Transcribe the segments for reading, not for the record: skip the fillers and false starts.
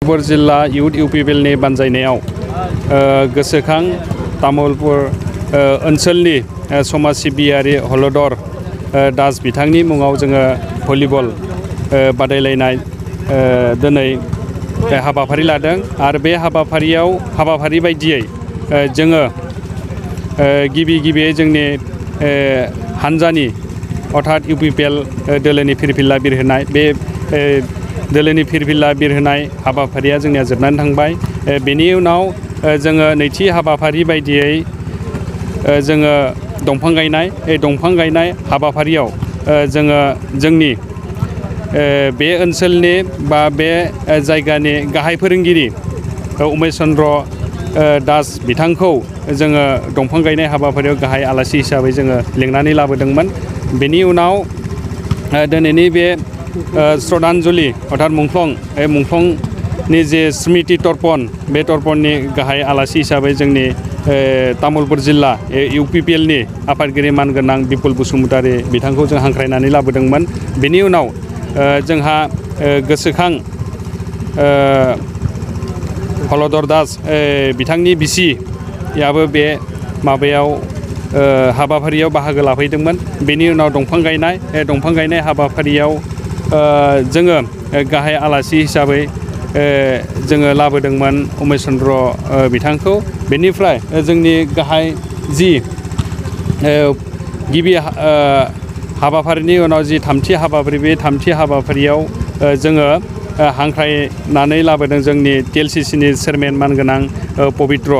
तामुलपुर जिल्ला इउथ इउपिपिएलनि बानजायनायाव गोसोखां तामुलपुर ओनसोलनि समाज सिबियारि हलधर दास बिथांनि मुङाव जोङो भलिबल बादायलायनाय दिनै हाबाफारि लादों आरो बे हाबाफारि बायदियै जोङो गिबियै जोंनि हानजानि अर्थात इउपिपिएल दोलोनि फिरफिला बिरहोनाय बे दोलोनि फिरफिला बिरहोनाय हाबाफारिया जोंनिया जोबनानै थांबाय। बेनि उनाव जोङो नैथि हाबाफारि बायदियै जोङो दंफां गायनाय हाबाफारियाव जोङो जोंनि बे ओनसोलनि बा बे जायगानि गाहाय फोरोंगिरि उमेश चन्द्र दास बिथांखौ जोङो दंफां गायनाय हाबाफारियाव गाहाय आलासि हिसाबै जोङो लिंनानै लाबोदोंमोन। बेनि उनाव दिनैनि बे श्रद्धांजलि अर्थात मुंख्लंनि जे स्मृति तर्पण बे तर्पणनि गाहाय आलासि हिसाबै जोंनि तामुलपुर जिल्ला इउपिपिएलनि आफादगिरि मानगोनां बिपुल बसुमतारी बिथांखौ जों हांख्रायनानै लाबोदोंमोन। बेनि उनाव जोंहा गोसोखां हलधर दास बिथांनि बिसियाबो बे माबायाव हाबाफारियाव बाहागो लाफैदोंमोन। बेनि उनाव दंफां गायनाय हाबाफारियाव जोङो गाहाय आलासि हिसाबै जोङो लाबोदोंमोन उमेश चन्द्र बिथांखौ। बेनिफ्राय जोंनि गाहाय जि गिबि हाबाफारिनि उनाव जि थामथि हाबाफारि बे थामथि हाबाफारियाव जोङो हांख्रायनानै लाबोदों जोंनि TLCCनि चेयारमेन मानगोनां पबित्र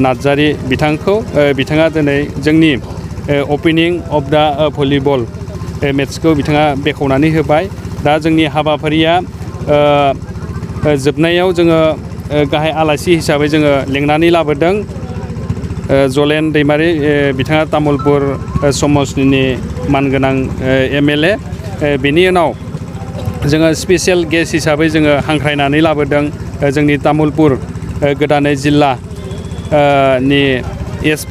नार्जारी बिथांखौ। बिथाङा दिनै जोंनि अपेनिं अफ दा भलिबल मेट्सखौ बिथाङा बेखेवनानै होबाय। दा जोंनि हाबाफारिया जोबनायाव जोङो गाहाय आलासि हिसाबै जोङो लेंनानै लाबोदों जलेन दैमारी बिथाङा तामुलपुर समाजनि मानगोनां MLA। बेनि उनाव जोङो स्पेसियेल गेस्ट हिसाबै जोङो हांख्रायनानै लाबोदों जोंनि तामुलपुर गोदानै जिल्लानि SP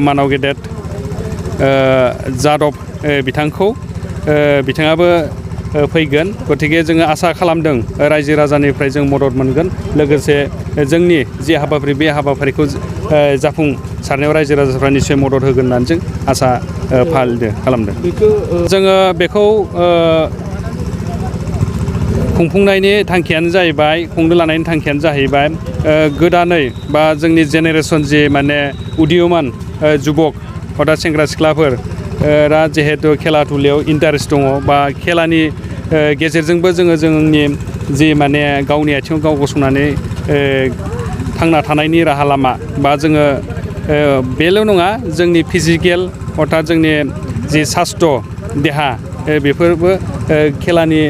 मानाव गेदेर जादब बिथांखौ। बिथाङाबो फैगोन। गतिके जोङो आसा खालामदों रायजो राजानिफ्राय जों मदद मोनगोन। लोगोसे जोंनि जि हाबाफारि बे हाबाफारिखौ जाफुंसारनायाव रायजो राजाफ्रा निश्चय मदद होगोन होननानै जों आसा खालामदों। जोङो बेखौ खुंफुंनायनि थांखियानो जाहैबाय गोदानै बा जोंनि जेनेरेसन जि माने उदीयमान जुबक अर्थात सेंग्रा सिख्लाफोर जिहेतु खेला दुलायाव इन्टारेस्ट दङ बा खेलानि गेजेरजोंबो जोङो जोंनि जि माने गावनि आथिङाव गाव गसंनानै थांना थानायनि राहा लामा बा जोङो बेल' नङा जोंनि फिजिकेल अर्थात जोंनि जि सास्थ' देहा बेफोरबो खेलानि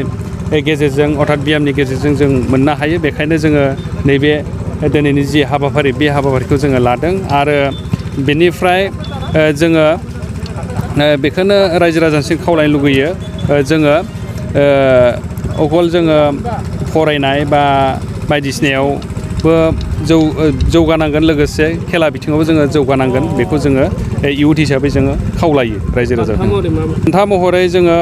गेजेरजों अर्थात ब्यामनि गेजेरजों जों मोननो हायो। बेखायनो जोङो नैबे दिनैनि जि हाबाफारि बे हाबाफारिखौ जोङो लादों आरो बेनिफ्राय जोङो बेखौनो रायजो राजासिम खावलायनो लुगैयो जोङो अकल जोङो फरायनाय बा बायदिसिनायावबो जौगानांगोन लोगोसे खेला बिथिङावबो जोङो जौगानांगोन। बेखौ जोङो इयुथ हिसाबै जोङो खावलायो रायजो राजाखौ। बान्था महरै जोङो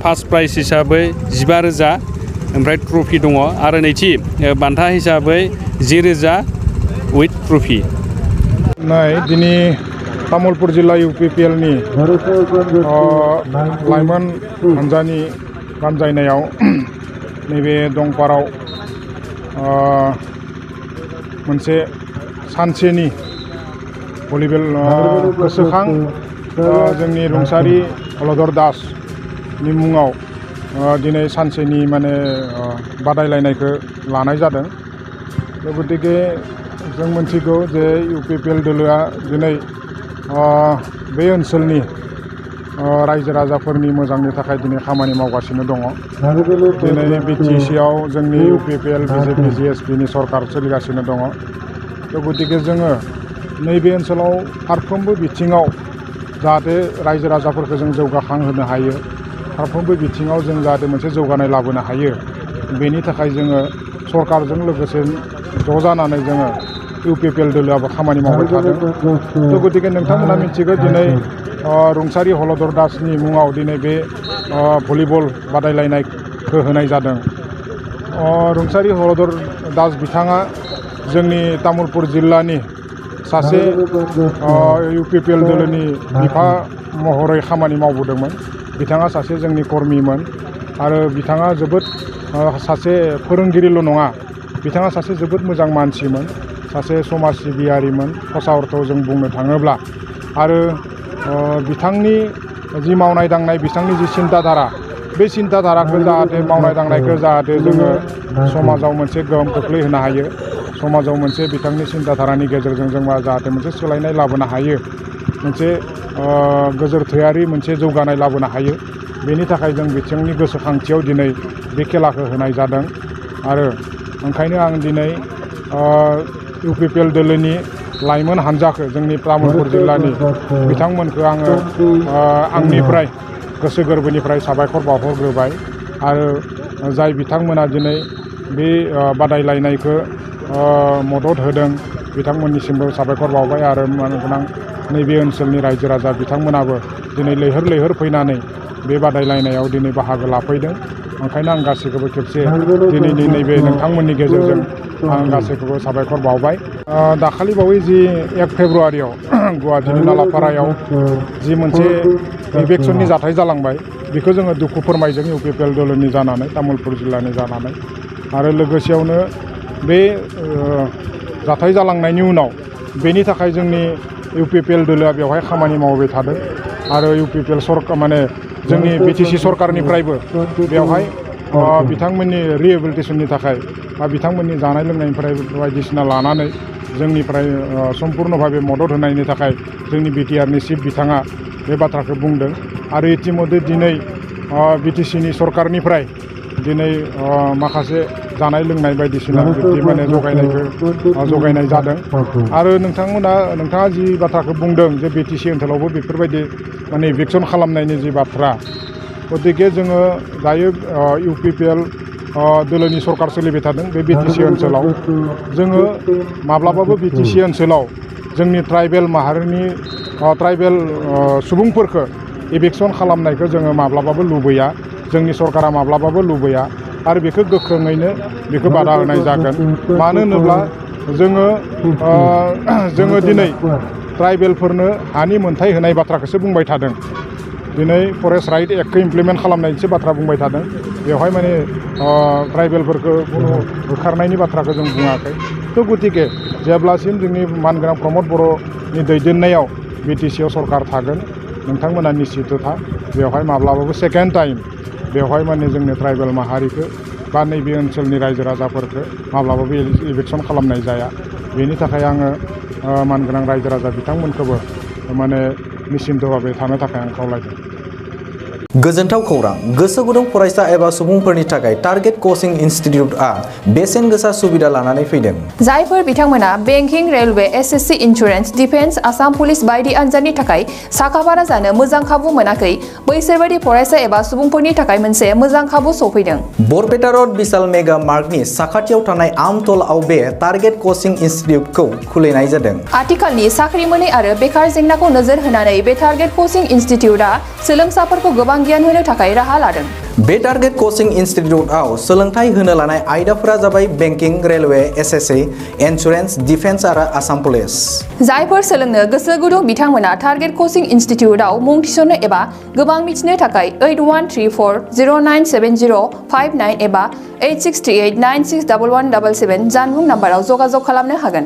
फार्स्ट प्राइज हिसाबै 15,000 ओमफ्राय ट्रफि दङ आरो नैथि बान्था हिसाबै 10,000 उइथ ट्रफि। दिनै तामुलपुर जिल्ला इउपिपिएलनि लाइमोन हान्जानि बानजायनायाव नैबे दंपाराव मोनसे सानसेनि भलिबल गोसोखां जोंनि रुंसारि हलधर दासनि मुङाव दिनै सानसेनि माने बादायलायनायखौ लानाय जादों। गतिके जों मिथिगौ जे इउपिपिएल दोलोआ दिनै बे ओनसोलनि रायजो राजाफोरनि मोजांनि थाखाय दिनै खामानि मावगासिनो दङ। दिनै BTCआव जोंनि इउपिपिएल BJP GSPनि सरकार सोलिगासिनो दङ। गतिके जोङो नैबे ओनसोलाव फारफ्रोमबो बिथिङाव जाहाथे रायजो राजाफोरखौ जों जौगाखांहोनो हायो, फारफ्रोमबो बिथिङाव जों जाहाथे मोनसे जौगानाय लाबोनो हायो, बेनि थाखाय जोङो सरकारजों लोगोसे ज' जानानै जोङो इउपिपिएल दोलोआबो खामानि मावबाय थादों। गतिके नोंथांमोना मिथिगौ दिनै रुंसारि हलधर दासनि मुङाव दिनै बे भलिबल बादायलायनायखौ होनाय जादों। रुंसारि हलधर दास बिथाङा जोंनि तामुलपुर जिल्लानि सासे UPPL दोलोनि बिफा महरै खामानि मावबोदोंमोन। बिथाङा सासे जोंनि कर्मिमोन आरो बिथाङा जोबोद सासे फोरोंगिरिल' नङा, बिथाङा सासे जोबोद मोजां मानसिमोन, सासे समाज सिबियारिमोन ससा अर्थआव जों बुंनो थाङोब्ला। आरो बिथांनि जि मावनाय दांनाय, बिथांनि जि सिन्ताधारा, बे सिन्ताधाराखौ जाहाथे मावनाय दांनायखौ जाहाथे जोङो समाजाव मोनसे गोहोम खोख्लैहोनो हायो, समाजाव मोनसे बिथांनि सिन्ताधारानि गेजेरजों जों जाहाथे मोनसे सोलायनाय लाबोनो हायो, मोनसे गोजोरथायारि मोनसे जौगानाय लाबोनो हायो, बेनि थाखाय जों बिथांनि गोसोखांथियाव दिनै बे खेलाखौ होनाय जादों। आरो ओंखायनो आं दिनै UPPL दोलोनि लाइमोन हान्जाखौ जोंनि तामुलपुर जिल्लानि बिथांमोनखौ आङो आंनिफ्राय गोसो गोरबोनिफ्राय साबायखर बावहरग्रोबाय। आरो जाय बिथांमोना दिनै बे बादायलायनायखौ मदद होदों, बिथांमोननिसिमबो साबायखर बावबाय। आरो गोनां नैबे ओनसोलनि रायजो राजा बिथांमोनाबो दिनै लैहोर लैहोर फैनानै बे बादायलायनायाव दिनै बाहागो लाफैदों। ओंखायनो आं गासैखौबो खेबसे दिनैनि नैबे नोंथांमोननि गेजेरजों आं गासैखौबो साबायखर बावबाय। दाखालि बावै जि 1 फेब्रुवारियाव गुवाहाटीनि नालापारायाव जि मोनसे इलेक्सननि जाथाय जालांबाय, बेखौ जोङो दुखु फोरमायदों UPPL दोलोनि जानानै, तामुलपुर जिल्लानि जानानै। आरो लोगोसेयावनो बे जाथाय जालांनायनि उनाव बेनि थाखाय जोंनि UPPL दोलोआ बेवहाय खामानि मावबाय थादों। आरो UPPL सरकार माने जोंनि BTC सरकारनिफ्रायबो बेवहाय बिथांमोननि रिहेबिलिटेसननि थाखाय बा बिथांमोननि जानाय लोंनायनिफ्राय बायदिसिना लानानै जोंनिफ्राय सम्पुर्ण भाबे मदद होनायनि थाखाय जोंनि BTRनि चिफ बिथाङा बे बाथ्राखौ बुंदों। आरो इतिमध्य दिनै BTCनि सरकारनिफ्राय दिनै माखासे जानाय लोंनाय बायदिसिना बिदि माने जगायनाय जादों। आरो नोंथाङा जि बाथ्राखौ बुंदों जे BTC ओनसोलावबो बेफोरबायदि माने इभिकसन खालामनायनि जि बाथ्रा, गतिके जोङो दायो UPPL दोलोनि सरकार सोलिबाय थादों बे BTC ओनसोलाव। जोङो माब्लाबाबो BTC ओनसोलाव जोंनि ट्राइबेल माहारिनि ट्राइबेल सुबुंफोरखौ इभिकसन खालामनायखौ जोङो माब्लाबाबो लुबैया, जोंनि सरकारा माब्लाबाबो लुबैया। आरो बेखौ गोख्रोङैनो बेखौ बादा होनाय जागोन। मानो होनोब्ला जोङो दिनै ट्राइबेलफोरनो हानि मोनथाय होनाय बाथ्राखौसो बुंबाय थादों। दिनै फरेस्ट राइट एक्टखौ इमप्लिमेन्ट खालामनायनिसो बाथ्रा बुंबाय थादों। बेवहाय माने ट्राइबेलफोरखौ खुनु होखारनायनि बाथ्राखौ जों बुङाखै। थ' गतिके जेब्लासिम जोंनि मानगोनां प्रमद बर'नि दैदेननायाव BTCआव सरकार थागोन, नोंथांमोना निश्चित था बेवहाय माब्लाबाबो सेकेन्ड टाइम बेवहाय माने जोंनि ट्राइबेल माहारिखौ बा नैबे ओनसोलनि रायजो राजाफोरखौ माब्लाबाबो इभिकसन खालामनाय जाया। बेनि थाखाय आङो मानगोनां रायजो राजा बिथांमोनखौबो माने निश्चिन्त भाबै थानो थाखाय आं खावलायदों। गोजोनथाव खौरां। गोसो गुदुं फरायसा एबा सुबुंफोरनि थाखाय टारगेट कचिं इनस्टिट्यूटआ बेसेन गोसा सुबिदा लानानै फैदों। जायफोर बिथांमोना banking, railway, SSC, insurance, defence, Assam police बायदि आनजादनि थाखाय साखाफारा जानो मोजां खाबु मोनाखै, बैसोर बायदि फरायसा एबा सुबुंफोरनि थाखाय मोनसे मोजां खाबु सफैदों। बरपेटा रड बिशाल मेगा मार्टनि साखाथियाव थानाय आमतलाव बे टारगेट कचिं इनस्टिट्यूटखौ खुलिनाय जादों। आथिखालनि साख्रि मोनै आरो बेकार जेंनाखौ नोजोर होनानै बे टारगेट कचिं इनस्टिट्यूटआ सोलोंसाफोरखौ गोबां गियान होनो थाखाय राहा लादों। बे टारगेट कचिं इनस्टिट्यूटआव सोलोंथाइ होनो लानाय आयदाफोरा जाबाय banking, railway, SSC, insurance, defence आरो आसाम पुलिस। जायफोर सोलोंनो गोसो गुदुं बिथांमोना टारगेट कचिं इनस्टिट्यूटआव मुं थिसननो एबा गोबां मिथिनो थाखाय 8134097059 एबा 8638961177 जानबुं नाम्बाराव जगाजग खालामनो हागोन।